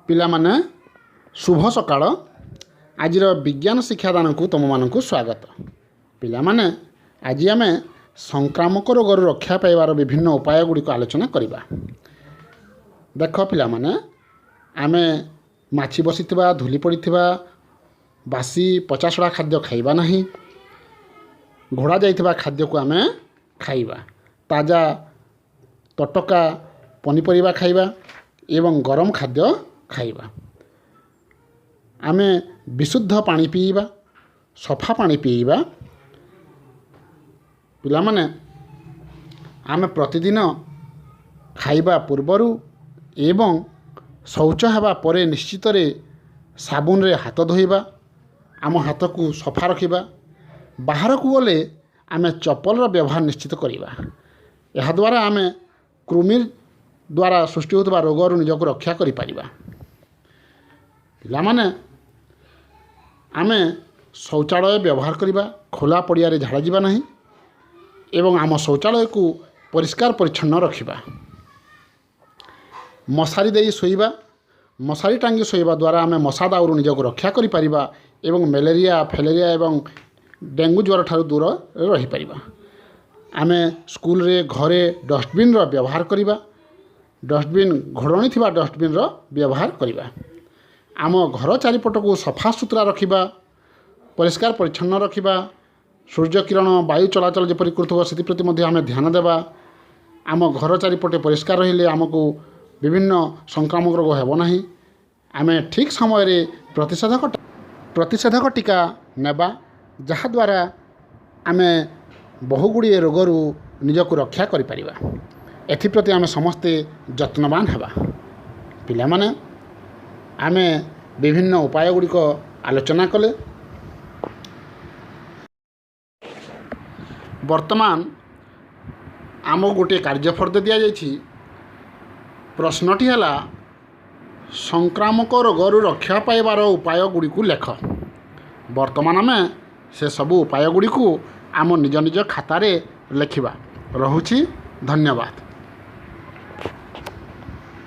ପିଲାମାନେ, ଶୁଭ ସକାଳ। ଆଜିର ବିଜ୍ଞାନ ଶିକ୍ଷାଦାନକୁ ତୁମମାନଙ୍କୁ ସ୍ୱାଗତ। ପିଲାମାନେ, ଆଜି ଆମେ ସଂକ୍ରାମକ ରୋଗରୁ ରକ୍ଷା ପାଇବାର ବିଭିନ୍ନ ଉପାୟ ଗୁଡ଼ିକ ଆଲୋଚନା କରିବା। ଦେଖ ପିଲାମାନେ, ଆମେ ମାଛି ବସିଥିବା, ଧୂଳି ପଡ଼ିଥିବା, ବାସି ପଚାସଢ଼ା ଖାଦ୍ୟ ଖାଇବା ନାହିଁ। ଘୋଡ଼ା ଯାଇଥିବା ଖାଦ୍ୟକୁ ଆମେ ଖାଇବା। ତାଜା ତଟକା ପନିପରିବା ଖାଇବା ଏବଂ ଗରମ ଖାଦ୍ୟ ଖାଇବା। ଆମେ ବିଶୁଦ୍ଧ ପାଣି ପିଇବା, ସଫା ପାଣି ପିଇବା। ପିଲାମାନେ, ଆମେ ପ୍ରତିଦିନ ଖାଇବା ପୂର୍ବରୁ ଏବଂ ଶୌଚ ହେବା ପରେ ନିଶ୍ଚିତରେ ସାବୁନରେ ହାତ ଧୋଇବା, ଆମ ହାତକୁ ସଫା ରଖିବା। ବାହାରକୁ ଗଲେ ଆମେ ଚପଲର ବ୍ୟବହାର ନିଶ୍ଚିତ କରିବା। ଏହାଦ୍ୱାରା ଆମେ କୃମି ଦ୍ୱାରା ସୃଷ୍ଟି ହେଉଥିବା ରୋଗରୁ ନିଜକୁ ରକ୍ଷା କରିପାରିବା। ପିଲାମାନେ, ଆମେ ଶୌଚାଳୟ ବ୍ୟବହାର କରିବା, ଖୋଲା ପଡ଼ିଆରେ ଝାଡ଼ା ଯିବା ନାହିଁ ଏବଂ ଆମ ଶୌଚାଳୟକୁ ପରିଷ୍କାର ପରିଚ୍ଛନ୍ନ ରଖିବା। ମଶାରୀ ଦେଇ ଶୋଇବା। ମଶାରୀ ଟାଙ୍ଗି ଶୋଇବା ଦ୍ୱାରା ଆମେ ମଶା ଦାଉରୁ ନିଜକୁ ରକ୍ଷା କରିପାରିବା ଏବଂ ମ୍ୟାଲେରିଆ, ଫେଲେରିଆ ଏବଂ ଡେଙ୍ଗୁ ଜ୍ୱର ଠାରୁ ଦୂରରେ ରହିପାରିବା। ଆମେ ସ୍କୁଲରେ, ଘରେ ଡଷ୍ଟବିନ୍ର ବ୍ୟବହାର କରିବା। ଡଷ୍ଟବିନ୍, ଘୋଡ଼ଣୀ ଥିବା ଡଷ୍ଟବିନ୍ର ବ୍ୟବହାର କରିବା। ଆମ ଘର ଚାରିପଟକୁ ସଫାସୁତୁରା ରଖିବା, ପରିଷ୍କାର ପରିଚ୍ଛନ୍ନ ରଖିବା। ସୂର୍ଯ୍ୟ କିରଣ, ବାୟୁ ଚଳାଚଳ ଯେପରି କରୁଥିବ, ସେଥିପ୍ରତି ମଧ୍ୟ ଆମେ ଧ୍ୟାନ ଦେବା। ଆମ ଘର ଚାରିପଟେ ପରିଷ୍କାର ରହିଲେ ଆମକୁ ବିଭିନ୍ନ ସଂକ୍ରାମକ ରୋଗ ହେବ ନାହିଁ। ଆମେ ଠିକ୍ ସମୟରେ ପ୍ରତିଷେଧକ ଟୀକା ନେବା, ଯାହାଦ୍ୱାରା ଆମେ ବହୁ ଗୁଡ଼ିଏ ରୋଗରୁ ନିଜକୁ ରକ୍ଷା କରିପାରିବା। ଏଥିପ୍ରତି ଆମେ ସମସ୍ତେ ଯତ୍ନବାନ ହେବା। ପିଲାମାନେ, ଆମେ ବିଭିନ୍ନ ଉପାୟ ଗୁଡ଼ିକ ଆଲୋଚନା କଲେ। ବର୍ତ୍ତମାନ ଆମକୁ ଗୋଟିଏ କାର୍ଯ୍ୟଫର୍ଦ୍ଦ ଦିଆଯାଇଛି। ପ୍ରଶ୍ନଟି ହେଲା, ସଂକ୍ରାମକ ରୋଗରୁ ରକ୍ଷା ପାଇବାର ଉପାୟ ଗୁଡ଼ିକୁ ଲେଖ। ବର୍ତ୍ତମାନ ଆମେ ସେସବୁ ଉପାୟ ଗୁଡ଼ିକୁ ଆମ ନିଜ ନିଜ ଖାତାରେ ଲେଖିବା। ରହୁଛି, ଧନ୍ୟବାଦ।